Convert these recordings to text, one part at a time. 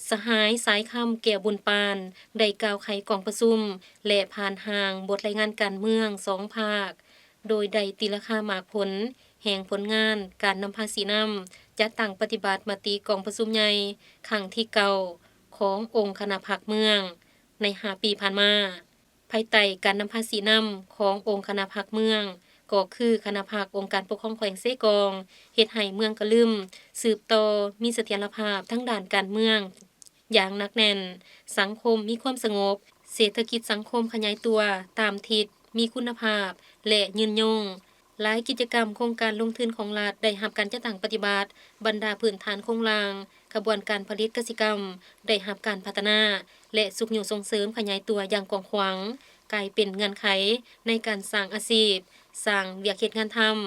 ສະຫາຍ ສາຍຄຳ ແກ້ວບຸນປານ ໄດ້ກ່າວໄຂກອງປະຊຸມ ແລະ ຜ່ານຮ່າງບົດລາຍງານການເມືອງສອງພາກ, ໂດຍໄດ້ຕີລາຄາໝາກຜົນ, ແຮງຜົນງານ, ການນຳພາຊີ້ນຳ, ຈັດຕັ້ງປະຕິບັດມະຕິກອງປະຊຸມໃຫຍ່ຄັ້ງທີເກົ້າ ຂອງອົງຄະນະພັກເມືອງ ໃນຫ້າປີຜ່ານມາ. ພາຍໃຕ້ການນຳພາຊີ້ນຳຂອງອົງຄະນະພັກເມືອງ ກໍຄືຄະນະພັກອົງການປົກຄອງແຂວງເຊກອງ ເຮັດໃຫ້ເມືອງກະລຶມສືບຕໍ່ມີສະຖຽນລະພາບທາງດ້ານການເມືອງຢ່າງໜັກແໜ້ນ, ສັງຄົມມີຄວາມສະຫງົບ, ເສດຖະກິດສັງຄົມຂະຫຍາຍຕົວຕາມທິດ, ມີຄຸນນະພາບ ແລະ ຍືນຍົງ. ຫຼາຍກິດຈະກຳໂຄງການລົງທຶນຂອງລັດໄດ້ຮັບການຈັດຕັ້ງປະຕິບັດ, ບັນດາພື້ນຖານໂຄງລ່າງ, ຂະບວນການຜະລິດກະສິກຳໄດ້ຮັບການພັດທະນາ ແລະ ຊຸກຍູ້ສົ່ງເສີມຂະຫຍາຍຕົວຢ່າງກວ້າງຂວາງ, ກາຍເປັນເງື່ອນໄຂໃນການສ້າງອາຊີບ, ສ້າງວຽກເຮັດງານທຳ,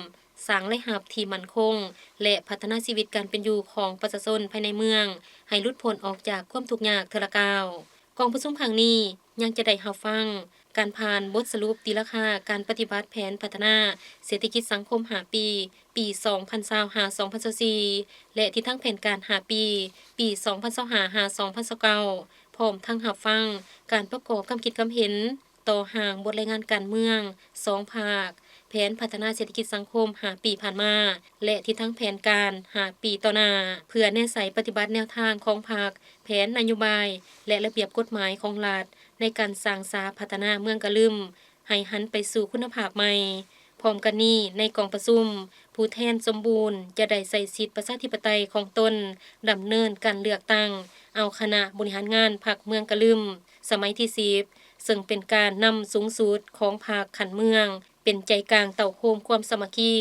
ສ້າງລາຍຮັບທີ່ໝັ້ນຄົງ ແລະ ພັດທະນາຊີວິດການເປັນຢູ່ຂອງປະຊາຊົນພາຍໃນເມືອງ ໃຫ້ຫຼຸດພົ້ນອອກຈາກຄວາມທຸກຍາກເທື່ອລະກ້າວ. ກອງປະຊຸມຄັ້ງນີ້ຍັງຈະໄດ້ຮັບຟັງການຜ່ານບົດສະຫຼຸບຕີລາຄາການປະຕິບັດແຜນພັດທະນາເສດຖະກິດສັງຄົມຫ້າປີ ປີສອງພັນຊາວຫ້າ ສອງພັນຊາວສີ່ ແລະ ທິດທາງແຜນການຫ້າປີ ປີສອງພັນຊາວຫ້າ ຫາ ສອງພັນຊາວເກົ້າ ພ້ອມທັງຮັບຟັງການປະກອບຄຳຄິດຄຳເຫັນຕໍ່ຮ່າງບົດລາຍງານການເມືອງສອງພາກ, ແຜນພັດທະນາເສດຖະກິດສັງຄົມຫ້າປີຜ່ານມາ ແລະ ທິດທາງແຜນການຫ້າປີຕໍ່ໜ້າ ເພື່ອແນໃສ່ປະຕິບັດແນວທາງຂອງພັກ, ແຜນນະໂຍບາຍ ແລະ ລະບຽບກົດໝາຍຂອງລັດ ໃນການສ້າງສາພັດທະນາເມືອງກະລຶມ ໃຫ້ຫັນໄປສູ່ຄຸນນະພາບໃໝ່. ພ້ອມກັນນີ້, ໃນກອງປະຊຸມ, ຜູ້ແທນສົມບູນຈະໄດ້ໃຊ້ສິດປະຊາທິປະໄຕຂອງຕົນ ດຳເນີນການເລືອກຕັ້ງເອົາຄະນະບໍລິຫານງານພັກເມືອງກະລຶມ ສະໄໝທີສິບ ເຊິ່ງເປັນການນຳສູງສຸດຂອງພັກຂັ້ນເມືອງ ເປັນໃຈກາງເຕົ້າໂຮມຄວາມສາມັກຄີ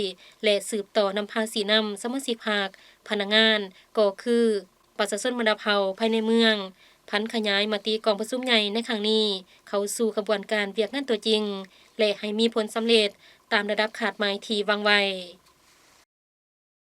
ແລະ ສືບຕໍ່ນຳພາຊີ້ນຳສະມາຊິກພັກ, ພະນັກງານ ກໍຄື ປະຊາຊົນບັນດາເຜົ່າພາຍໃນເມືອງ, ຜັນຂະຫຍາຍມະຕິກອງປະຊຸມໃຫຍ່ໃນຄັ້ງນີ້ເຂົ້າສູ່ຂະບວນການວຽກງານຕົວຈິງ ແລະ ໃຫ້ມີຜົນສຳເລັດຕາມລະດັບຄາດໝາຍທີ່ວາງໄວ້.